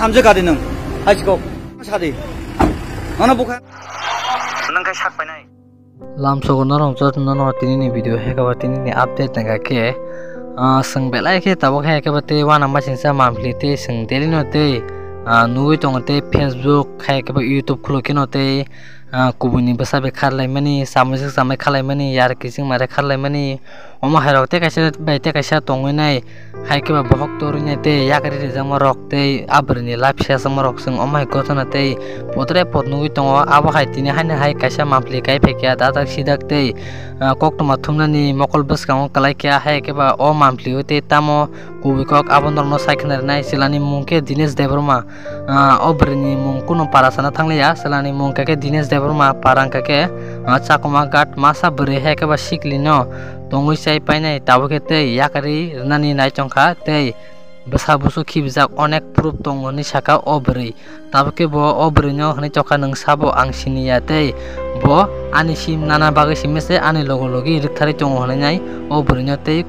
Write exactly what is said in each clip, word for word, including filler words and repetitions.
Hamjak kadi nwng. Hai sikok. Sadi. Ano bukha. Nwng khe sak painai. Lamsogo norok jotono no tini ni video hai khe ba tini ni update nangkha khe, ah, chwng belai khe tabuk hai khe ba tei uanama singsa monthly tei chwng daily no tei, ah, nugui tongo tei Facebook hai khe ba YouTube khuluk khe no tei, ah, kubuni bwsa bai kharlaimani, samui swk samai kharlaimani, yar kiching mare kharlaimani, omo hai rok tei kaisa bai tei kaisa tongwi nai. Hai khe ba bohok torwi nai tei yakari rijakma rok tei a bwrwini life sijakma rok chwng omo hai gotona tei potre pot nugui tongo. Abo hai tini haino hai kaisa monthly kai phaikha dadak sidak tei, ah, koktwma thumnani mokol bwskango kwlai kha. Hai khe ba o monthly o tei tamo kubui kok abo norokno sai khna rwnai. Chwlani mung khe Dinesh Debbarma. Ah, o bwrwini mung kunu para sana thangliya, chwlani mung kha khe Dinesh Debbarma, para wngkha khe, ah, Chakma Ghat masa bwrwi hai khe ba sikli no tongwi chai painai, tabuk khe tei yakari rwnani nai tongkha tei bwsa busu khibijak onek proof tongo hinwi sakha o bwrwi. Tabuk khe bo o bwrwino hwnwi tongkha, "Nwng sabo ang siniya tei bo ani sim nana bagwi simi se ani logo logi rwktharwi tongo," hwnwi nai o bwrwino tei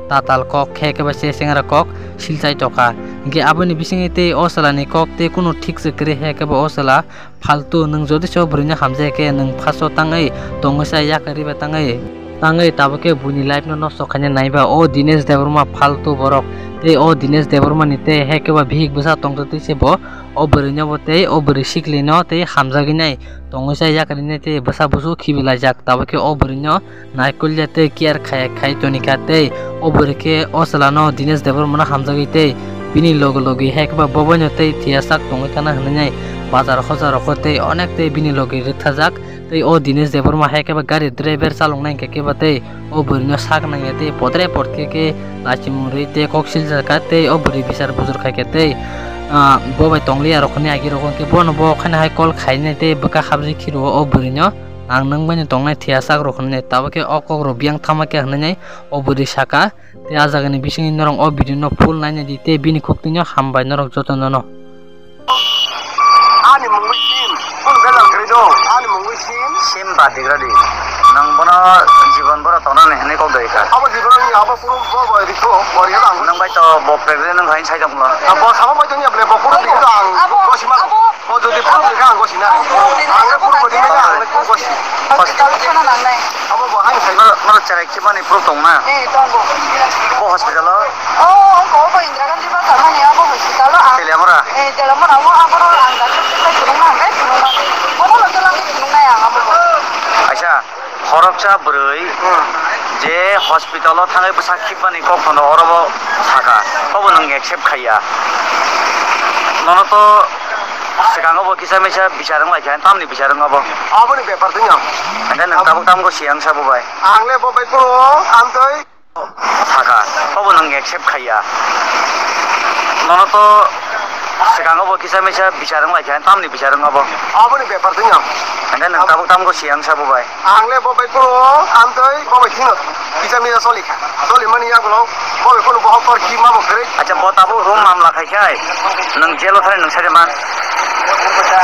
tatal kok khe khe ba se chengra kok silchai tokha. Hinkhe aboni bisingni tei o chwlani kok tei kunu thik se kwrwi hai khe ba o chwla phaltu, nwng jodi se o bwrwino hamjai khe nwng phaso tangwi tongwi sa yakari ba tangwi tangwi tabuk khe buini life no nosto khaina naiba o Dinesh Debbarma phaltu borok tei o Dinesh Debbarma ni tei hai khe ba bihik bwsa tongtwi se bo o bwrwino bo tei o bwrwi sikli no tei hamjagwi nai tongwi sa yakari nai tei bwsa busu khibi laijak tabuk khe o bwrwino naikolya tei care khai khai tonikha tei o bwrwi khe o chwlano Dinesh Debbarmano hamjagwi tei bini logi logi hai khe ba boboino tei thiya sak tongwi thana hwnwi nai bazar hojar rokho tei onek tei bini logi rwkthajak tei o Dinesh Debbarma hai khe ba gari driver chaloknai hinkhe khe ba tei o bwrwino sak nangya tei potre pot khe khe lachimung rwi tei kok silsa kha tei o bwrwi bichar bujor khai khe tei, ah, bo bai tongliya rok hwnwi agi rok hinkhe bono bo khaina hai call khainai tei bwkha habjwi khirio o bwrwino. Ang nwng bai no tongnai thiya sak rok hwnwi tabuk khe o kok rok biyang thama khe hwnwi o bwrwi saka. Tei ah jagani bisingni norok o video no full naina di tei bini khuktwino hambai norok jotono no. Ani mungwi sim, full belal kari do, ani mungwi sim. Sim ba digra di. Nwng bono jibon boro tongnani hwnwi kok doi kha. Abo jibon ni abo puro bo bo rikho, bo rikho ang. Nwng bai to bo pregnant nwng hai sai tonglo. Bo sama bai to ni able bo puro rikho ang. Bo sima. O jodi puro rikha ang gosi na. Ang le puro rikha ang le puro gosi. Hospital thana nangnai. Abo bo hai sai. Maro, maro cherai khibani proof tong na? Eh, tongo. Bo hospital o? Oh, ongko obo Indira Gandhi basa mani abo hospital o ang. Teliamura? Eh, Teliamura o aboro ang doctor se phai phunukna hwnkhe phunukma. Bono no twlang phunuknai ang abo. Aisa, khoroksa bwrwi je hospital o thangwi bwsa khibani kok phano oro bo saka. Obo nwng accept khaiya. Nono to swkango bo kisa misa bichar wng lai kha, tamni bichar wng abo? Aboni bepar twi no. Hwnkhe nwng tabuk tamo ko siyang sabo bai? Ang le bo bai phuru amtwi. Saka, obo nwng accept khaiya. Nono to swkango bo kisa misa bichar wng lai kha, tamni bichar wng abo? Aboni bepar twi no. Hwnkhe nwng tabuk tamo ko siyang sabo bai? Ang le bo bai phuru amtwi bo bai thwino kisa misa choli kha. Choli mani yagulo bo bai phuru bohok kor khi ma bo kwrwi. Acha, bo tabuk room mamla khai khai nwng jail o thani nwng sai ma?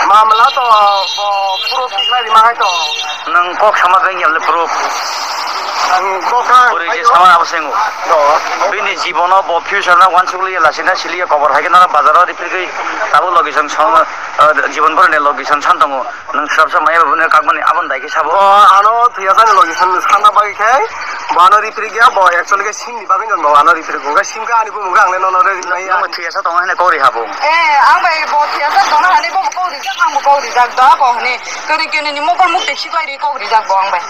Mamla to bo phuru tiklai rima hai to. Nwng kok sama bai yable proof. Ang kok kha. Puri je sama abo sengo. Bini jibono bo future na wansukliya lasina siliya kobor hai khe nana bazaro ripirgwi tabuk logi song song, ah, jibon boro ni logi song san tongo. Nwng swrapsa maya babuni kakmani aboni dai khe sabo. Bo ano thwiya sani logi song sana bagwi khe bo ano ripirgya bo actually khe simni bagwi no ano ripirgya sim khe ani bumung khe ang le nono ripirgya. Nwng thwiya sa tongo hene kori habo. Eh, ang bai bo thwiya sa tongo hani bo kok rijak ang bo kok rijak da bo hani. Kani kani ni mokol mukti siklai ri kok rijak bo ang bai.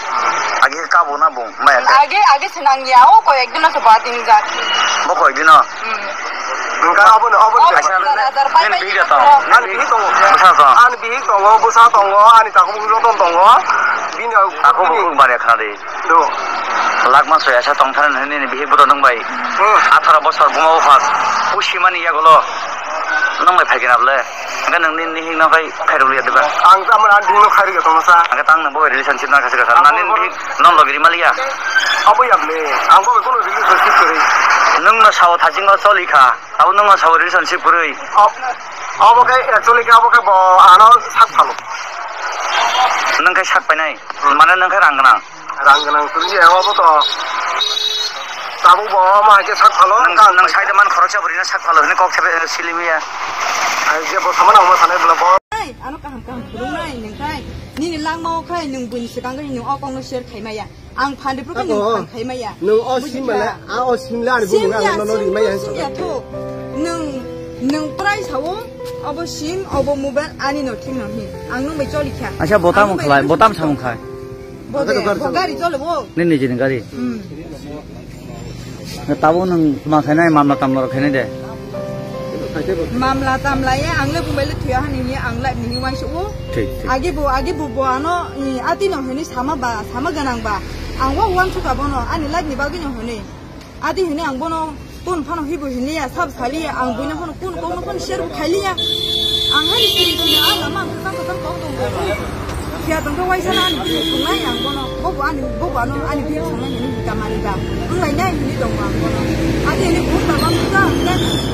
Agi kabo na bung maya khe. Agi agi sinang ya o ko ek din sa ba din jak. Bo ko ek din. Hmm. Nungka abo no abo no. Abo no. Ani bihik tongo. Ani bihik tongo. Bwsa tongo. Ani bihik tongo, bwsa tongo, ani takhuk joto tongo. Bini takhuk bini. Bukung bare khna di. Do. Lakma soya sa tong thani nini bihik boto nung bai. Hmm. Atharo bosor buma buphak. Pusimani yagulo. Nung bai phaikhe na bole. Hwnkhe nwng nini hik no khai khairok liya diba? Ang tamo ani bihik no khairok ya tongma sa. Hwnkhe tang nwng bo relationship na kha se kha. Ang nani bo bihik non logi rimaliya. Abo ya ble. Ang bo kono relationship kwrwi. Nwng no sao thajingo choli kha. Abo nwng no sao relationship kwrwi. Abo khe actually khe abo khe bo ano sak phalo. Nwng khe sak painai. Mane nwng khe rang gwnang. Rang gwnang kwrwi ya abo to. Tabuk bo ma hai khe sak phalo. Nang, nang sai de man khoroksa bwrwi no sak phalo hwnwi kok thebe silimiya. Ai je bo sama nang ma sanai bwla bo. Ai, ano kaham kaham phulungnai nengkhai. Nini langmao khai nwng buini swkango nwng o kokno share khaimaya. Ang phan ripro khe nwng phan khaimaya. Nwng o sim bale, a o sim le ani bumung ano no rimaya. Sim ya tho. Nwng, nwng prai sao, obo sim, obo mobile ani no thik no hin. Ang nwng bai choli kha. Acha, botam khlai, botam samung khai. Bo de, bo gari chole bo. Nini nijini gari. Hmm. Tabuk nwng ma khainai, mamla tamla rok khainai de. Mamla tamla ya, ang le bumbai le thuya hani ni, ang live ni waisa o. Thik, thik. Agi bo, agi bo bo ano, i, ati no hini sama ba, sama ganang ba. Ang wa wan thuka bono, ani live ni bagwi no hini. Adi hini ang bono kun phano hibu hini ya, sab sali ya, ang buino phano kun kokno phano share bu khaili ya. Ang hani siri siri ang lama ang kasam kasam kok tong ko. Kya tong ko waisa na ani bini thungnai ang bono. Bobo ani, bobo ano ani bini thungnai hini hika mani ba. Ang lai nai hini tong ang bono. Adi hini kun ba bang ka.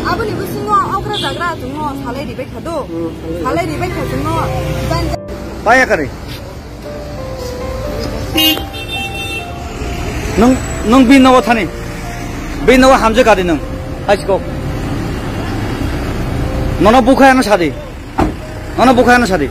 Aboni bisingo okra jagra tong salai ribai khado. Salai ribai kha tong. Baya kare. Nwng, nwng bini nogo thani. Bini nogo hamjak kadi nwng. Hai sikok. Nono bukhai ano sadi. Nono bukhai ano sadi.